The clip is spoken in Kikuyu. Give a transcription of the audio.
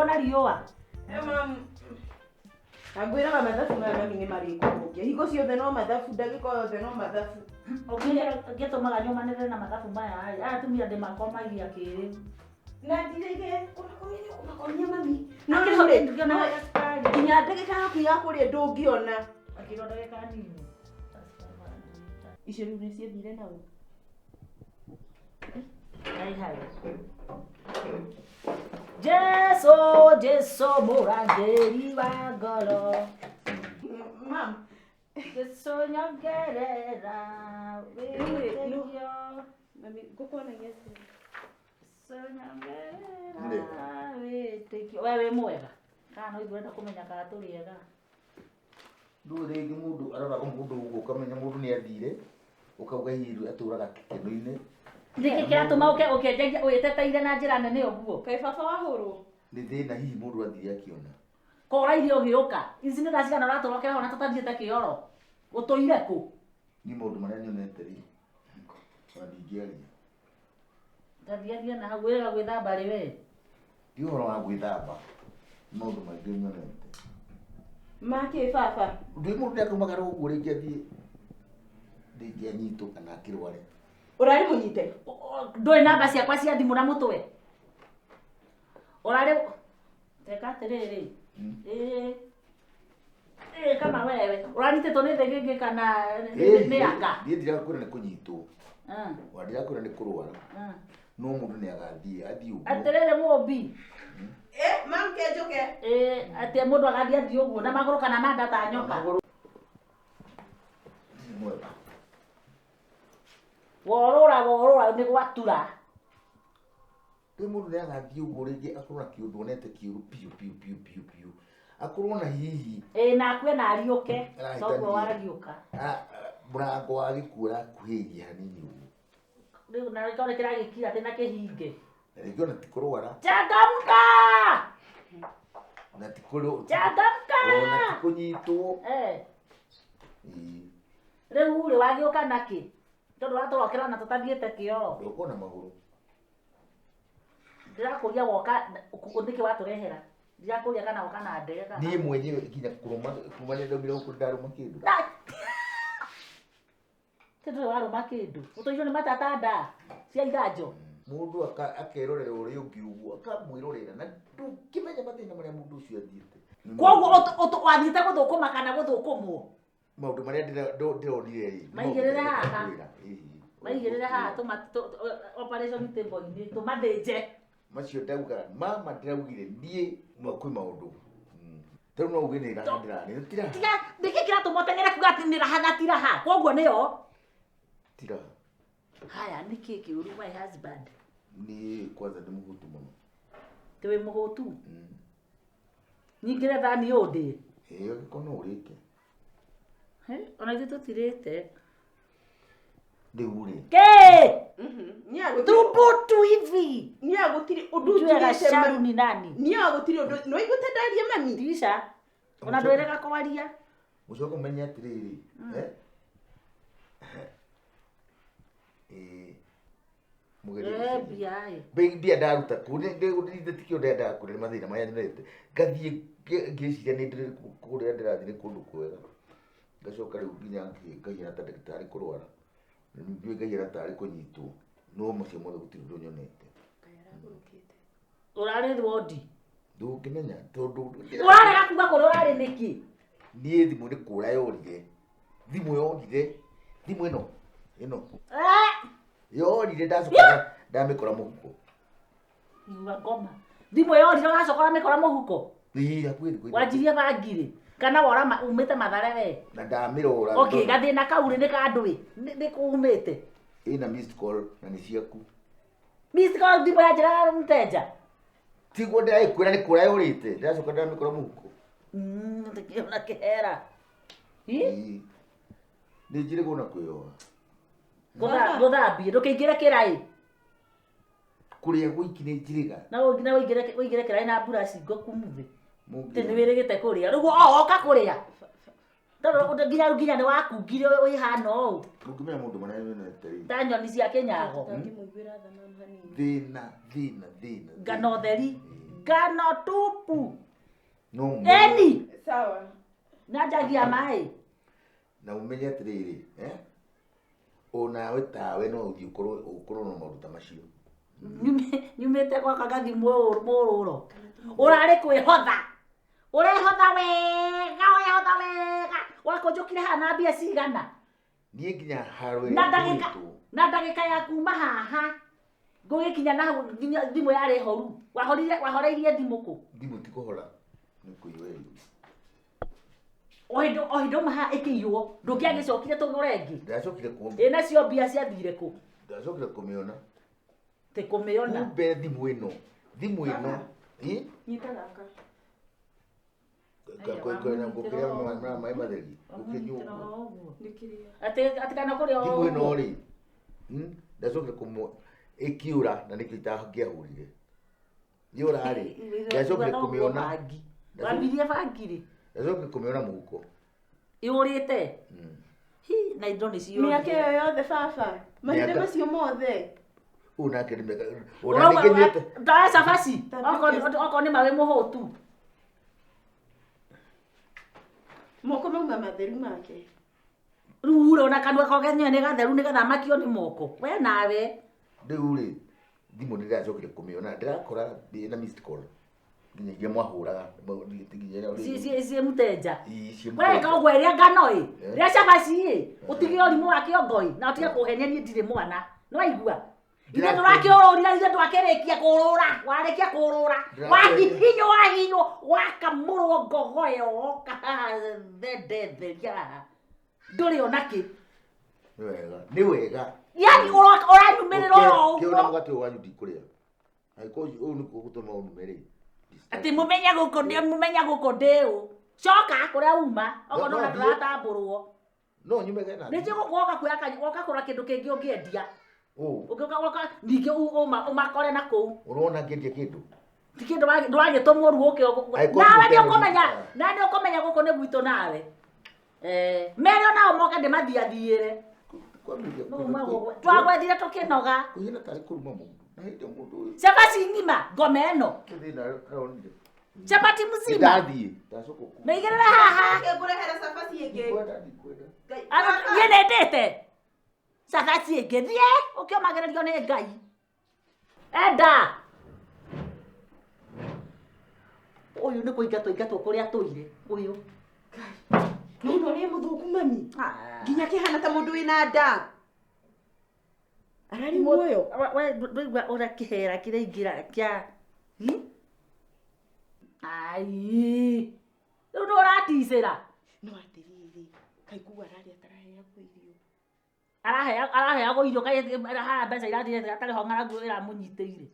Na riũa. Na ngwĩraga mathabu maya mami nĩ marĩkũrũngia hingo ciothe, no mathabu, ndagĩka o yothe no mathabu. Ũngĩtũmaga nyũmanĩrĩre na mathabu maya ĩ, aya atumia ndĩmakomagia kĩrĩu. Na ndirĩge kũmakomia, nĩ ũkũmakomia mami, no rĩu rĩ, Ngĩonaga cukari. Nginya ndagĩka yaku ya kũrĩa ndũngĩona. Akĩrwo ndagĩka nini. Icio rĩu nĩ ciathire nau. Hai hai. Jesu, Jesu mũrangĩri wa ngoro. Mam. Jesu nyongerera wĩtĩkio. Mami, ngũkuonagia atĩa? Jesu nyongerera wĩtĩkio. We wĩ mwega? Kana no ithuĩ ũrenda kũmenya kana tũrĩ ega? Ndũĩ rĩngĩ mũndũ aroraga mũndũ ũguo ũkamenya mũndũ nĩ athire, ũkauga hihi atũraga gĩkeno-inĩ. Nĩkĩ kĩratũma ũke ũkĩenjagia wĩteteire na njĩra nene ũguo? Kaĩ baba wahũrwo? Nĩ thĩna hihi mũndũ athire akĩona. Kora irio ũgĩũka. Ici nĩ thaa cigana ũratũrokera ho na tũtathiĩte kĩoro? Ũtũire kũ? Niĩ maũndũ marĩa nyonete rĩ, ona ndingĩaria. Tathiathia na hau wĩraga gwĩthamba rĩ we. Ti ũhoro wa gwĩthamba, nĩ maũndũ maingĩ nyonete. Makĩ baba? Ndũĩ mũndũ nĩ akaumagara ũguo rĩngĩ athiĩ, rĩngĩ anyitwo kana akĩrware. Ũrarĩ mũnyite? Ndũĩ namba ciakwa cia thimũ na mũtwe? Ũrarĩ teka atĩrĩrĩ. Ĩĩ. Ĩĩ kama wewe. Ũranyitĩtwo nĩ thĩgĩngĩ kana nĩ anga? Niĩ ndirakwĩra nĩ kũnyitwo. Ona ndirakwĩra nĩ kũrwara. No mũndũ nĩ agathiĩ, athiĩ ũguo. Atĩrĩrĩ mũmbi. Eh, mam, kenjũke. Ĩĩ, atĩ mũndũ agathiĩ athiĩ ũguo na magũrũ kana na nda ta nyoka? Magũrũ. Nĩ mwega. Worũra worũra nĩ gwatura. Rĩu mũndũ nĩ agathiĩ ũguo rĩngĩ akorwo na kĩũndũ onete kĩũru biũ biũ biũ biũ biũ. Akorwo na hihi Ĩĩ, na akue na ariũke. Arahĩtania. Toguo wariũka. Mũrango wa gĩkuũ ũrakuhĩrĩria hanini ũguo. Rĩu na gĩkorwo kĩragĩkira atĩ na kĩhinge. Na rĩngĩ ona ti kũrwara. Changamka! Na ti kũrũ. Changamka! Ona ti kũnyitwo. Eh. Ĩĩ. Rĩu rĩ wagĩũka nakĩ? Tondũ watũrokera na tũtathiĩte kĩoro. Ndoka na magũrũ. Ndĩrakũria woka nĩkĩ watũrehera? Ndirakũria kana woka na ndege kana. Niĩ mwenyewe nginya kũrũma kuma nĩ ndaumire gũkũ ndarũma kĩndũ. Ti ndũrĩ warũma kĩndũ. Ũtũirwo nĩ matata nda cia iganjo. Mũndũ akerorera ũrĩa ũngĩ ũguo, akamwĩrorera na ndũngĩmenya mathĩna marĩa mũndũ ũcio athiĩte. Koguo wathiĩte gũthũkũma kana gũthũkũmwo? Maũndũ marĩa ndĩronire rĩ, nĩ maũndũ Maigĩrĩre marĩa haha. ndĩrakwĩra. Ĩĩ. Maigĩrĩre haha operation table-inĩ tũmathĩnje. Macio ndauga, mama ndĩraugire niĩ kwĩ maũndũ. Rĩu no uge nĩ raha ndĩrarĩ, ti raha. Tiga, nĩkĩ kĩratũma ũteng'ere kuga atĩ nĩ raha na ti raha? Koguo nĩyo. Ti raha. Haya, nĩkĩ kĩũru my husband? Niĩ kwanza nĩ mũhũtu mũno. Ti wĩ mũhũtu? Nyingĩre thani ũndĩe? Ĩĩ, angĩkorwo no ũrĩte. Hĩ, ona ithuĩ tũtirĩte. Rĩu rĩ. Kĩ? Niĩ agũtirĩ. Thubutu hivi. Niĩ agũtirĩ ũndũ Ujue njugĩte Gacharu mami. ni nani? Niĩ agũtirĩ ũndũ. No iguĩte ndaria mami? Ndica. Ona ndwĩrĩga kwaria. Mũcoke ũmenye atĩrĩrĩ, eh? Ĩĩ. Mũgerie Eh, gũcenjia. mbia ĩ. Mbia ndaruta kũ, nĩ tikĩo ndendaga kũrĩa nĩ mathĩna marĩa nyonete. Ngathiĩ ngĩciria nĩ kũrĩa ndĩrathiĩ nĩ kũndũ kwega. Ngacoka rĩu nginya ngahiana ta ndagĩtarĩ kũrwara. Ningĩ ngahiana tarĩ kũnyitwo. No macio mothe gũtirĩ ũndũ nyonete. Ũrarĩ wondi? Ndũngĩmenya tondũ Ũrarega kuga kũrĩa ũrarĩ nĩkĩ? Niĩ thimũ nĩ kũra yorire. Thimũ yorire. Thimũ ĩno. Ĩno. Eh! Yorire ndacoka ndamĩkora mũhuko. Igua ngoma. Thimũ yorire ũracoka ũramĩkora mũhuko? Ĩĩ, hakuhĩ thikũ ithatũ. Wanjirie bangirĩ? Kana wora umĩte Mathare we? Na ndamĩrora. Okay, gathĩna kau rĩ nĩ ka ndũĩ? Nĩ kũ umĩte? Ĩna missed call na nĩ ciaku. Missed call thimũ ya njĩra ya mteja? Tiguo ndĩrakwĩra nĩ kũra yũrĩte, ndĩracoka ndĩramĩkora mũhuko. Ndĩkĩona kĩhera. Ĩ? Ĩĩ. Nĩ njĩrĩgwo na kwĩyoha. Gũthambie, ndũkĩingĩre kĩraĩ. Kũrĩa gũiki nĩ njĩrĩga. Na ũingĩre kĩraĩ na mburaci ngũkumuthe. Mũngĩ- Atĩ nĩ wĩrĩgĩte kũrĩa. Rĩu o woka kũrĩa. Tondũ nginya nĩ wakungire wĩhana ũũ. Ndũngĩmenya maũndũ marĩa nyonete rĩ. Ta nyoni cia kĩnyago. Ndangĩmũiguĩra tha mama hanini. Thĩna, thĩna, thĩna, thĩna. Ngano theri. Ĩĩ. Ngano tupu. No ũmenye- Eni Sawa. na njagia maĩ. Na ũmenye atĩrĩrĩ, eh? Onawe tawe no ũthiĩ ũkorwo na maũndũ ta macio. Nyumĩte gwakwa ngathi mũrũro. Ũrarĩ kwĩhotha. Ũrehotha wega, ũrehotha wega. Wakũnjũkire haha na mbia cigana. Niĩ nginya haro ĩrĩa Na ndagĩka ngũrĩtwo, na ndagĩka ya kuma haha ngũgĩkinya na hau nginya thimũ yarĩ horu. Wahorire wahoreirie thimũ kũ? Thimũ ti kũhora nĩ kũiywo ĩrĩ. O hĩndĩ uma haha ĩkĩiywo. Ndũngĩagĩcokire tũgũre ĩngĩ. Ndacokire kuo. Ĩ nacio mbia ciathire kũ? Ndacokire kũmĩona. Tĩ kũmĩona. Kumbe thimũ ĩno ĩ? Nyita gaka. Gũkĩrĩa maĩ matheri gũkĩnyua ũguo. Nĩ kĩrĩa. Atĩ kana kũrĩa Thimũ ĩno rĩ, ndacokire kũmũ ĩkĩũra na nĩkĩo itangĩahũrire yũra rĩ, ndacokire kũmĩona. Wambirie bangi rĩ? Ndacokire kũmĩona mũhuko. Yũrĩte. Mm. Hi, na indo nĩ ciorire. Mĩaka ĩyo yothe baba. Mahinda Mĩaka- macio mothe. Ũyũ nake nĩ mĩaka ona nĩnginyĩte. Ndoya cabaci. Tambia Okorwo nĩ maĩ mũhũtu. Moko mauma matheru make. Rĩu rĩ, ona kanua ko kenyewe nĩ gatheru nĩ gathamakio nĩ moko. We nawe. Rĩu rĩ, thimũ nĩ ndĩracokire kũmĩona ndĩrakora ndĩ na missed call nginya iria mwahũraga nginya Ciĩ mũtenja. Ii, ciĩ We mũtenja. ka ũguo ĩrĩa ngano ĩ. Eh. Rĩa cabaci ĩ. Ũtige ũrimũ wa kĩongo ĩ. Na ũtige kũhenia niĩ ndirĩ mwana. Nĩ waigua? Ithe ndũrakĩũrũrire, ithe ndwakĩrĩkia kũrũra. Warĩkia kũrũra. Wahihinywo wahihinywo wakamũrwo ngogoyo woka haha thendetheria haha. Ndũrĩ ona kĩ. Nĩ wega, nĩ wega. Yani ũranyumĩrĩra oro Kĩona ũguo. mũgate ũyũ wanyu ndikũrĩa. Angĩkorwo ũyũ nĩguo ũgũtũma ũnume rĩ. Atĩ mũmenye gũkũ ndĩ mũmenye gũkũ ndĩ ũ. Coka kũrĩa uma okorwo No, ndona no, ndũratambũrwo. No nyume gena. Nĩ njũĩ gũkũ woka kuoya woka kũgũra kĩndũ kĩngĩ ũngĩendia. Ũũ. Ũngĩũka woka ningĩ ũmakore na kũu. Ũrona ngĩendia kĩndũ. Ti kĩndũ ndũragĩtũmwo ruo ũke Angĩkorwo nawe nĩ mũtene ũkũmenya ndikũrĩa. nawe nĩ ũkũmenya gũkũ nĩ gwitũ nawe. Eh, mere onao moke ndĩmathiathiĩre. Kwambĩrĩria Twagwethire tũkĩnoga. Kũhiana tarĩ kũruma mũndũ. Na hĩndĩ ĩyo mũndũ ũyũ Cabaci ng'ima ngoma ĩno. kĩthĩna aronire. Chapati mzima. Ndathiĩ. Ndacoka kũu. Mĩigĩrĩre haha. Ngũrehera cabaci ĩngĩ. Ndikwenda, ndikwenda. Ngai, Ano baba. niĩ nĩndĩte. Cabaci ĩngĩ thiĩ ũkĩũmagĩrĩrio nĩ Ngai. Enda. Ũyũ nĩ kũingatwo ingatwo kũrĩa atũire. Ũyũ. No no nĩ mũthũku mami. Nginya kĩhana ta mũndũ wĩna nda. Ararĩ muoyo. We ndũigua ũrĩa kĩhera kĩraingĩra kĩa. Hi? Ai. Rĩu nĩ ũraticĩra. No atĩrĩrĩ, kaiguo ararĩa ataraheagwo irio. Araheagwo irio kaĩ haha mbeca irathirĩte atarĩ ho ng'aragu ĩramũnyitĩire.